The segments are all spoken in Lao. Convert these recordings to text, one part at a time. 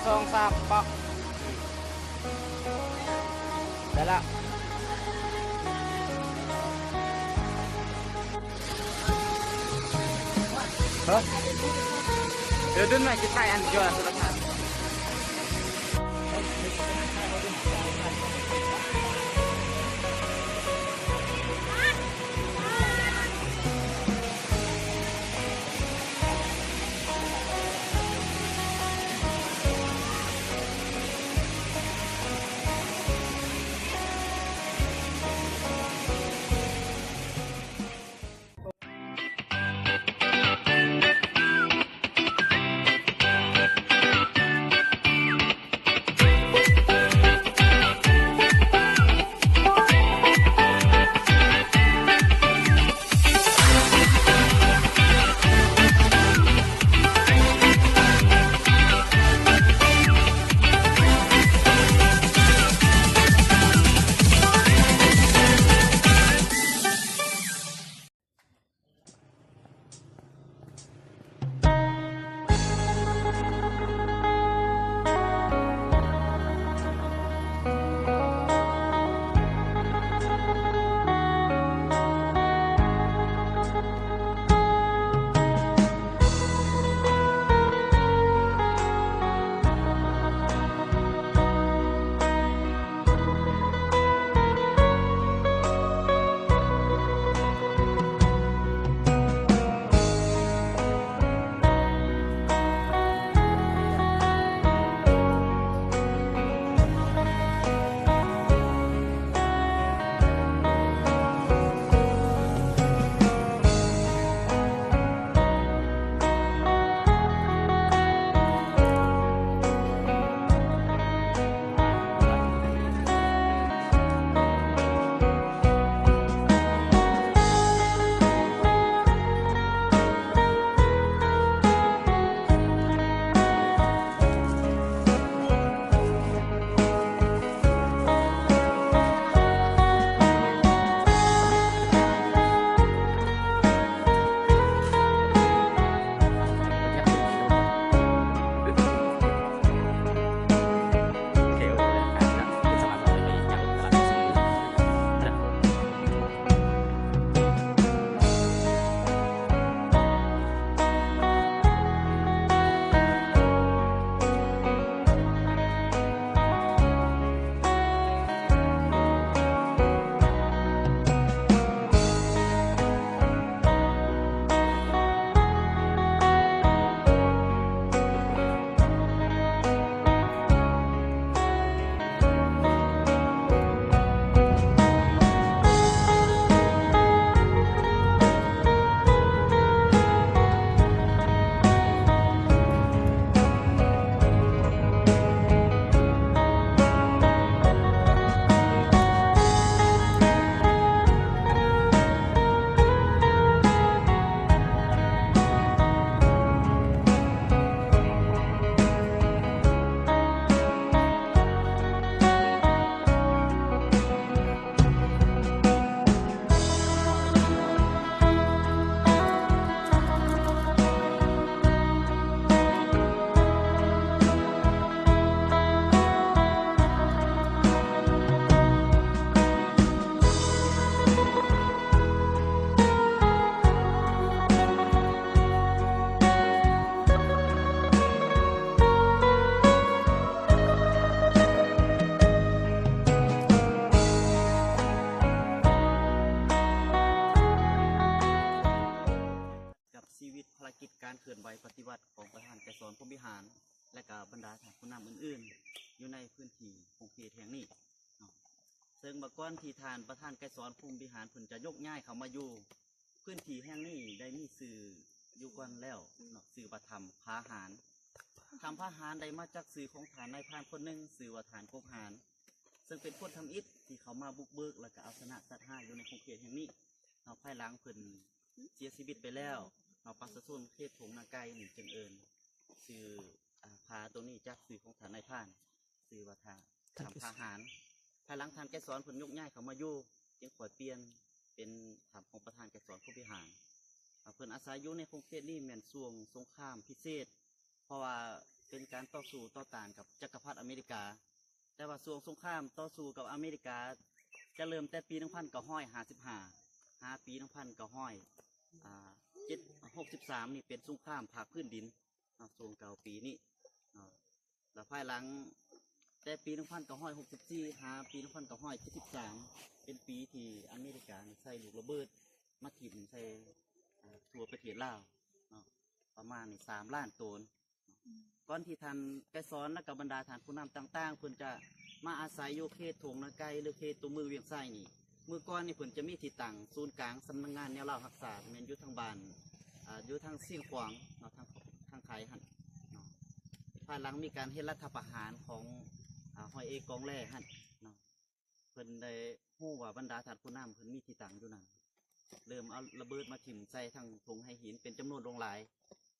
ສອງສາມ ປະ ໄດ້ລະ. ເອີ ເດີນມາຊິຖ່າຍອັນດຽວໂທລະທັດ. ກັບຊີວິດພາລະກິດການເຄື່ອນໄຫວປະຕິວັດຂອງປະທານໄກສອນ ພົມວິຫານ ແລະກະບັນດາທ່ານຜູ້ນຳອື່ນໆ ຢູ່ໃນພື້ນທີ່ຂົງເຂດແຫ່ງນີ້ເນາະ. ເຊິ່ງເມື່ອກ່ອນທີ່ທ່ານປະທານໄກສອນ ພົມວິຫານ ເພິ່ນຈະຍົກຍ້າຍເຂົ້າມາຢູ່ພື້ນທີ່ແຫ່ງນີ້ ໄດ້ມີຊື່ຢູ່ກ່ອນແລ້ວເນາະ ຊື່ວ່າຖ້ຳຜາຫານ. ຖ້ຳຜາຫານໄດ້ມາຈາກຊື່ຂອງທ່ານນາຍພານຄົນໜຶ່ງ ຊື່ວ່າທ່ານກົກຫານ ເຊິ່ງເປັນຄົນທຳອິດທີ່ເຂົ້າມາບຸກເບີກ ແລະກະເອົາຊະນະສັດຮ້າຍຢູ່ໃນຂົງເຂດແຫ່ງນີ້ເນາະ. ພາຍຫຼັງເພິ່ນ ເສຍຊີວິດໄປແລ້ວເນາະ ປະຊາຊົນເຂດທົ່ງນາໄກນີ້ຈຶ່ງເອີ້ນຊື່ ອາ ຜາໂຕນີ້ຈາກຊື່ຂອງທ່ານນາຍພານ ຊື່ວ່າທ່າ ຖ້ຳຜາຫານ. ພາຍຫຼັງທ່ານໄກສອນເພິ່ນຍົກຍ້າຍເຂົ້າມາຢູ່ ຈຶ່ງຄ່ອຍປ່ຽນເປັນຖ້ຳຂອງປະທານໄກສອນ ພົມວິຫານ. ອາ ເພິ່ນອາໄສຢູ່ໃນຂົງເຂດນີ້ແມ່ນຊ່ວງສົງຄາມພິເສດ ເພາະວ່າ ເປັນການຕໍ່ສູ້ຕໍ່ຕ້ານກັບຈັກກະພັດອາເມລິກາ. ແຕ່ວ່າຊ່ວງສົງຄາມຕໍ່ສູ້ກັບອາເມລິກາຈະເລີ່ມແຕ່ປີໜຶ່ງພັນເກົ້າຮ້ອຍຫ້າສິບຫ້າ ຫາປີໜຶ່ງພັນເກົ້າຮ້ອຍເຈັດ ຫົກສິບສາມນີ້ເປັນສົງຄາມພາກພື້ນດິນເນາະ ຊ່ວງເກົ້າປີນີ້ເນາະ. ແລ້ວພາຍຫຼັງແຕ່ປີໜຶ່ງພັນເກົ້າຮ້ອຍຫົກສິບສີ່ ຫາປີໜຶ່ງພັນເກົ້າຮ້ອຍເຈັດສິບສາມ ເປັນປີທີ່ອາເມລິການີ້ໃຊ້ລູກລະເບີດມາຖິ້ມໃສ່ ເອີ່ ທົ່ວປະເທດລາວເນາະ ປະມານນີ້ສາມລ້ານໂຕນ. ກ່ອນທີ່ທ່ານໄກສອນ ແລະກະບັນດາທ່ານຜູ້ນຳຕ່າງໆ ເພິ່ນຈະມາອາໄສຢູ່ເຂດທົ່ງນາໄກ່ ຫຼືເຂດຕົວເມືອງວຽງໄຊນີ້ ເມື່ອກ່ອນນີ້ເພິ່ນຈະມີທີ່ຕັ້ງສູນກາງສຳນັກງານແນວລາວຮັກຊາດ ແມ່ນຢູ່ທາງບ້ານ ອ່າ ຢູ່ທາງຊຽງຂວາງເນາະ ທາງ ທາງໄຄຫັ້ນເນາະ. ພາຍຫຼັງມີການເຮັດລັດຖະປະຫານຂອງ ອ່າ ຮ້ອຍເອກກອງແລຫັ້ນເນາະ ເພິ່ນໄດ້ຮູ້ວ່າບັນດາທ່ານຜູ້ນຳເພິ່ນມີທີ່ຕັ້ງຢູ່ນັ້ນ ເລີ່ມເອົາລະເບີດມາຖິ້ມໃສ່ທັງທົ່ງໄຫຫີນເປັນຈຳນວນຫຼວງຫຼາຍ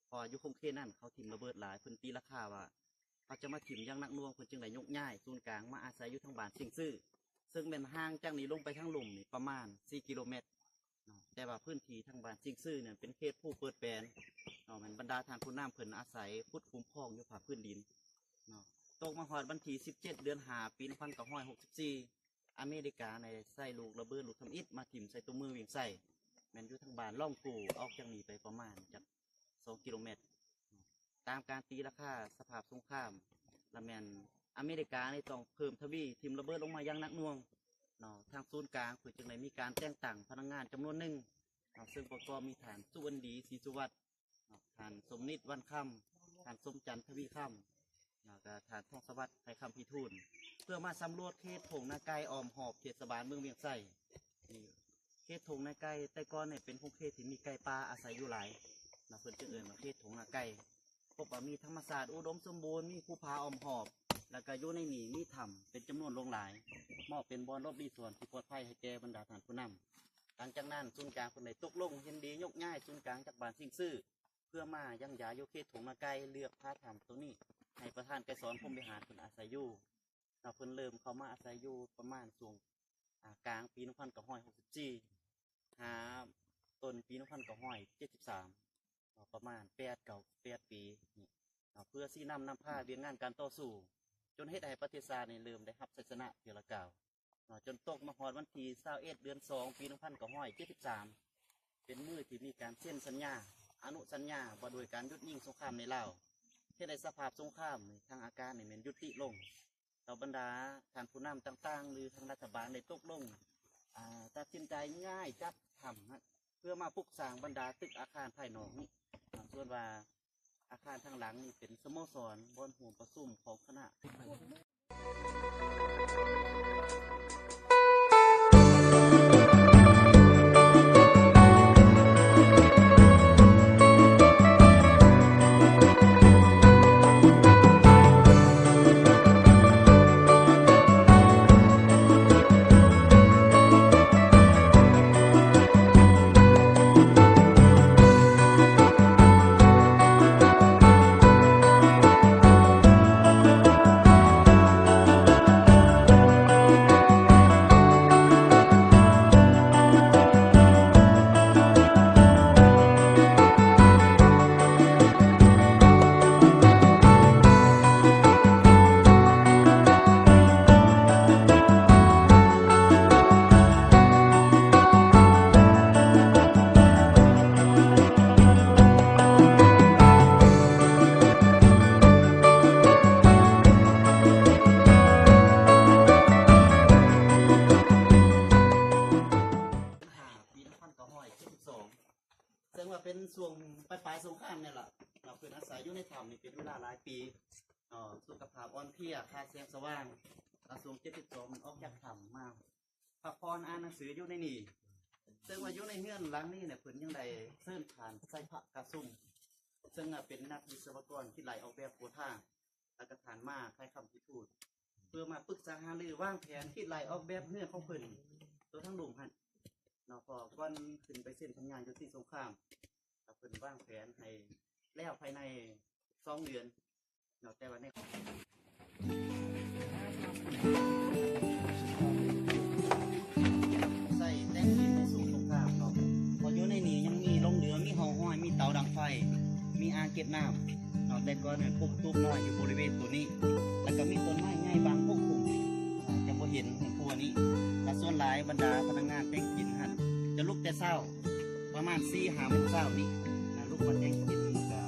ເພາະວ່າຢູ່ຂົງເຂດນັ້ນເຂົາຖິ້ມລະເບີດຫຼາຍ ເພິ່ນຕີລາຄາວ່າເຂົາຈະມາຖິ້ມຢ່າງໜັກໜ່ວງ ເພິ່ນຈຶ່ງໄດ້ຍົກຍ້າຍສູນກາງມາອາໄສຢູ່ທາງບ້ານຊິງຊື່ ເຊິ່ງແມ່ນຫ່າງຈາກນີ້ລົງໄປທາງລຸ່ມນີ້ປະມານສີ່ກິໂລແມັດເນາະ. ແຕ່ວ່າພື້ນທີ່ທາງບ້ານຊິງຊື່ນີ້ເປັນເຂດພູເປີດແປນເນາະ ແມ່ນບັນດາທ່ານຜູ້ນຳເພິ່ນອາໄສຂຸດຂຸມຄອງຢູ່ພາກພື້ນດິນເນາະ. ຕົກມາຮອດວັນທີສິບເຈັດ ເດືອນຫ້າ ປີໜຶ່ງພັນເກົ້າຮ້ອຍຫົກສິບສີ່ ອາເມລິກາໄດ້ໃຊ້ລູກລະເບີດລູກທຳອິດມາຖິ້ມໃສ່ຕົວເມືອງວຽງໄຊ ແມ່ນຢູ່ທາງບ້ານລ່ອງກູ ອອກຈາກນີ້ໄປປະມານຈັກສອງກິໂລແມັດ. ຕາມການຕີລາຄາສະພາບສົງຄາມ ລະແມ່ນອາເມລິການີ້ຕ້ອງເພີ່ມທະວີຖິ້ມລະເບີດລົງມາຢ່າງໜັກໜ່ວງເນາະ. ທາງສູນກາງເພິ່ນຈຶ່ງໄດ້ມີການແຕ່ງຕັ້ງພະນັກງານຈຳນວນໜຶ່ງເນາະ ເຊິ່ງປະກອບມີທ່ານ ສຸວັນດີ ສີສຸວັດ ເນາະ ທ່ານ ສົມນິດ ວັນຄຳ, ທ່ານ ສົມຈັນ ທະວີຄຳ ແລ້ວກະທ່ານ ທອງສະຫວັດ ໄພຄຳພິທູນ ເພື່ອມາສຳຫຼວດເຂດທົ່ງນາໄກ່ອ້ອມຮອບເທດສະບານເມືອງວຽງໄຊ. ນີ້ເຂດທົ່ງນາໄກ່ແຕ່ກ່ອນນີ້ເປັນຂົງເຂດທີ່ມີໄກ່ປ່າອາໄສຢູ່ຫຼາຍເນາະ ເພິ່ນຈຶ່ງເອີ້ນວ່າເຂດທົ່ງນາໄກ່. ພົບວ່າມີທຳມະຊາດອຸດົມສົມບູນ ມີພູຜາອ້ອມຮອບ ແລ້ວກະຢູ່ໃນນີ້ມີຖ້ຳເປັນຈຳນວນຫຼວງຫຼາຍ ມອບເປັນບ່ອນຫຼົບລີ້ຊ່ອນທີ່ປອດໄພໃຫ້ແກ່ບັນດາທ່ານຜູ້ນຳ. ຫຼັງຈາກນັ້ນ ສູນກາງເພິ່ນໄດ້ຕົກລົງເຫັນດີຍົກຍ້າຍສູນກາງຈາກບ້ານຊິງຊື່ ເພື່ອມາຢັ້ງຢາຢູ່ເຂດທົ່ງນາໄກ່ ເລືອກພາຖ້ຳໂຕນີ້ໃຫ້ປະທານໄກສອນ ພົມວິຫານ ເພິ່ນອາໄສຢູ່ເນາະ. ເພິ່ນເລີ່ມເຂົ້າມາອາໄສຢູ່ປະມານຊ່ວງ ອາ ກາງປີໜຶ່ງພັນເກົ້າຮ້ອຍຫົກສິບສີ່ ຫາຕົ້ນປີໜຶ່ງພັນເກົ້າຮ້ອຍເຈັດສິບສາມ ເນາະ ປະມານແປດ ເກົ້າ ແປດປີນີ້ເນາະ ເພື່ອຊີ້ນຳນຳພາວຽກງານການຕໍ່ສູ້ ຈົນເຮັດໃຫ້ປະເທດຊາດນີ້ເລີ່ມໄດ້ຮັບໄຊຊະນະເທື່ອລະກ້າວ ເນາະ ຈົນຕົກມາຮອດວັນທີຊາວເອັດ ເດືອນສອງ ປີໜຶ່ງພັນເກົ້າຮ້ອຍເຈັດສິບສາມ ເປັນມື້ທີ່ມີການເຊັນສັນຍາ ອະນຸສັນຍາວ່າດ້ວຍການຢຸດຍິງສົງຄາມໃນລາວ ເຮັດໃຫ້ສະພາບສົງຄາມນີ້ທາງອາກາດນີ້ແມ່ນຍຸຕິລົງ ແລ້ວບັນດາທ່ານຜູ້ນຳຕ່າງໆ ຫຼື ທາງລັດຖະບານໄດ້ຕົກລົງ ອາ ຕັດສິນໃຈຍ້າຍຈາກຖ້ຳຫັ້ນ ເພື່ອມາປຸກສ້າງບັນດາຕຶກອາຄານພາຍນອກນີ້ ສ່ວນວ່າ ອາຄານທາງຫຼັງນີ້ເປັນສະໂມສອນ ບ່ອນຮ່ວມປະຊຸມຂອງຄະນະ. ປີໜຶ່ງພັນເກົ້າຮ້ອຍເຈັດສິບສອງ ເຊິ່ງວ່າເປັນຊ່ວງປາຍໆສົງຄາມນີ້ລະ ເນາະ ເພິ່ນອາໄສຢູ່ໃນຖ້ຳນີ້ເປັນເວລາຫຼາຍປີ ເນາະ ສຸຂະພາບອ່ອນເພຍ ຂາດແສງສະຫວ່າງ ແລ້ວຊ່ວງເຈັດສິບສອງມັນອອກຈາກຖ້ຳມາ ພັກຜ່ອນອ່ານໜັງສືຢູ່ໃນນີ້ ເຊິ່ງວ່າຢູ່ໃນເຮືອນຫຼັງນີ້ເນຍ ເພິ່ນຍັງໄດ້ເຊີນທ່ານ ໄຊພະ ກາຊຸມ ເຊິ່ງວ່າເປັນນັກວິສະວະກອນຄິດໄລ່ອອກແບບຂົວທາງ ແລ້ວກໍທ່ານ ມາ ໄພຄຳພິທູນ ເພື່ອມາປຶກສາຫາລືວາງແຜນຄິດໄລ່ອອກແບບເຮືອຂອງເພິ່ນ ຕົວທາງລຸ່ມຫັ້ນເນາະ ເພາະກ່ອນຂຶ້ນໄປເຊັນສັນຍາຍຸຕິສົງຄາມ ແລ້ວເພິ່ນວາງແຜນໃຫ້ແລ້ວພາຍໃນສອງເດືອນ ເນາະ ແຕ່ວ່າໃນ ໃສ່ແຕ່ງດິນໃນຊ່ວງສົງຄາມເນາະ ເພາະຢູ່ໃນນີ້ຍັງມີໂລງເຫຼືອ ມີຮ່ອງຮອຍ ມີເຕົາດັງໄຟ ມີອ່າງເກັບນ້ຳເນາະ ແຕ່ກ່ອນນັ້ນປູກຕູບນ້ອຍຢູ່ບໍລິເວນໂຕນີ້ ແລ້ວກໍມີຕົ້ນໄມ້ໃຫຍ່ບັງປົກຄຸມ ຈະບໍ່ເຫັນໃນຄົວນີ້ ແລະສ່ວນຫຼາຍບັນດາພະນັກງານແຕ່ງກິນຫັ້ນ ຈະລຸກແຕ່ເຊົ້າ ປະມານສີ່ຫ້າໂມງເຊົ້ານີ້ນະ ລຸກມາແຕ່ງກິນ ແລ້ວກໍ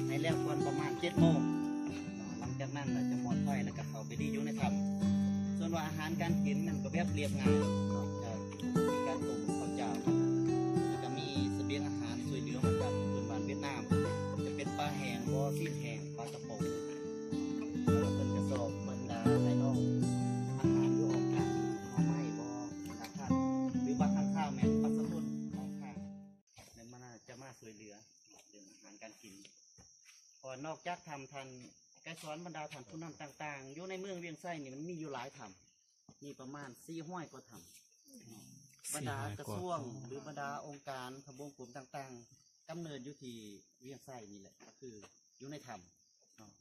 ໃຫ້ແລ້ວກ່ອນປະມານເຈັດໂມງ ຫຼັງຈາກນັ້ນລະຈະມອດໄຟ ແລ້ວກໍເຂົ້າໄປດີຢູ່ໃນຖ້ຳ. ສ່ວນວ່າອາຫານການກິນນັ້ນກໍແບບລຽບງ່າຍເນາະ ກໍມີການຕົ້ມເຂົ້າຈ້າວ ແລ້ວກໍມີສະບຽງອາຫານຊ່ວຍເຫຼືອມາຈາກພື້ນບ້ານຫວຽດນາມ ຈະເປັນປາແຫ້ງບໍ ຊີ້ນແຫ້ງ ປາກະປົງ ແລ້ວເພິ່ນກໍສອບບັນດາອ້າຍນ້ອງ ອາຫານຢູ່ອອກການ ໜໍ່ໄມ້ບໍ ອາຫານ ຫຼືບາງຄັ້ງຄາວແມ່ນປາສະພົນ ອອກການ ແລະມາ ຈະມາຊ່ວຍເຫຼືອເລື່ອງອາຫານການກິນ ເພາະວ່ານອກຈາກຖ້ຳ ທ່ານໄກສອນ ບັນດາທ່ານຜູ້ນຳຕ່າງໆ ຢູ່ໃນເມືອງວຽງໄຊນີ້ ມັນມີຢູ່ຫຼາຍຖ້ຳ ມີປະມານສີ່ຮ້ອຍກວ່າຖ້ຳ ບັນດາກະຊວງ ຫຼືບັນດາອົງການທະບວງກົມຕ່າງໆ ກຳເນີດຢູ່ທີ່ວຽງໄຊນີ້ແຫຼະ ກໍຄືຢູ່ໃນຖ້ຳເນາະ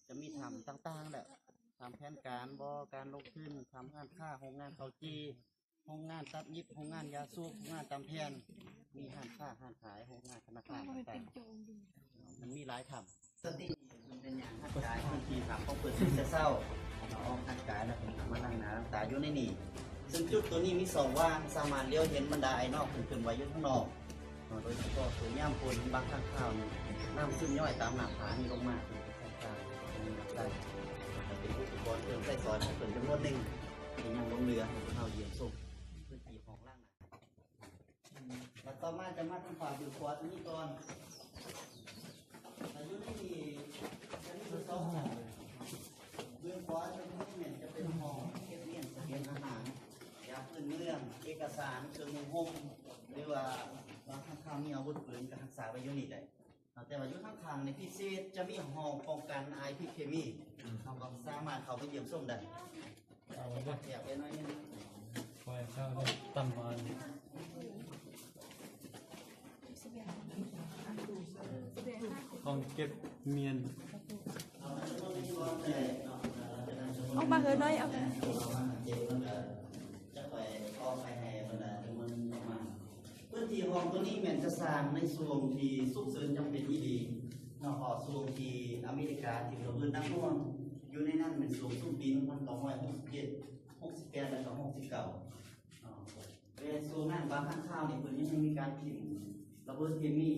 ຈະມີຖ້ຳຕ່າງໆແຫຼະ ຖ້ຳແຜນການບໍ ການລົງທຶນ ຖ້ຳຮ້ານຄ້າ ໂຮງງານເຂົ້າຈີ່ ໂຮງງານຕັດຫຍິບ ໂຮງງານຢາສູບ ໂຮງງານຕຳແຜ່ນ ມີຮ້ານຄ້າຮ້ານຂາຍ ໂຮງງານທະນາຄານຕ່າງໆ ມັນມີຫຼາຍຖ້ຳ. ສະຕິເພິ່ນເປັນຫຍັງຮັກກາຍພື້ນທີ່ຖ້ຳຂອງເພິ່ນຕັ້ງແຕ່ເຊົ້າ ເນາະ ອອກກຳລັງກາຍ ແລ້ວເພິ່ນກໍມາລ້າງໜ້າລ້າງຕາຢູ່ໃນນີ້ ເຊິ່ງຈຸດໂຕນີ້ມີຊ່ອງວ່າງ ສາມາດຫຼຽວເຫັນບັນດາອ້າຍນ້ອງເພິ່ນເຄື່ອນໄຫວຢູ່ຂ້າງນອກເນາະ ໂດຍສະເພາະໂຕຍາມຝົນ ບາງຄັ້ງຄາວນີ້ ນ້ຳຊຶມຍ້ອຍຕາມໜ້າຜານີ້ລົງມາ ເພິ່ນກໍໃຊ້ການອອກກຳລັງກາຍ ແລະເປັນອຸປະກອນເຄື່ອງໃຊ້ສອຍຂອງເພິ່ນຈຳນວນໜຶ່ງ ທີ່ຍັງຫຼົງເຫຼືອໃຫ້ພວກເຮົາຢ້ຽມຊົມ ເພື່ອທີ່ຫ້ອງລ້າງໜ້າ. ແລ້ວຕໍ່ມາຈະມາທາງຂວາ ເບື້ອງຂວາຕົວນີ້ກ່ອນ ແລ້ວຢູ່ໃນນີ້ຈະມີຢູ່ສອງຫ້ອງ ເບື້ອງຂວາຕົວນີ້ແມ່ນຈະເປັນຫ້ອງເກັບມ້ຽນສະບຽງອາຫານ ຢາພື້ນເມືອງ ເອກະສານ ເຄື່ອງນຸ່ງຫົ່ມ ຫຼືວ່າບາງຄັ້ງຄາວມີອາວຸດປືນກໍຮັກສາໄວ້ຢູ່ນີ້ໄດ້. ເນາະ ແຕ່ວ່າຢູ່ທາງຂ້າງນີ້ພິເສດ ຈະມີຫ້ອງປ້ອງກັນອາຍພິດເຄມີ ເຮົາກໍສາມາດເຂົ້າໄປຢ້ຽມຊົມໄດ້ ເອົາເດີ ແຄບໄວ້ໜ້ອຍໜຶ່ງ ໄວ້ເຂົ້າເດີ ຕຳມາ ຫ້ອງເກັບມ້ຽນ ອອກມາເຮີນ້ອຍ ອອກມາ ຈະໄປອອກໄປໃຫ້ບັນດາທຸກຄົນອອກມາ. ພື້ນທີ່ຫ້ອງໂຕນີ້ແມ່ນຈະສ້າງໃນຊ່ວງທີ່ສຸກເສີນຈຳເປັນອີ່ຫຼີເນາະ ເພາະຊ່ວງທີ່ອາເມລິກາຖິ້ມລະເບີດໜັກໜ່ວງ ຢູ່ໃນນັ້ນແມ່ນຊ່ວງຊຸມປີໜຶ່ງພັນເກົ້າຮ້ອຍຫົກສິບເຈັດ ຫົກສິບແປດ ແລະກໍຫົກສິບເກົ້າເນາະ ແລະຊ່ວງນັ້ນບາງຄັ້ງຄາວນີ້ເພິ່ນຍັງມີການຖິ້ມລະເບີດເຄມີ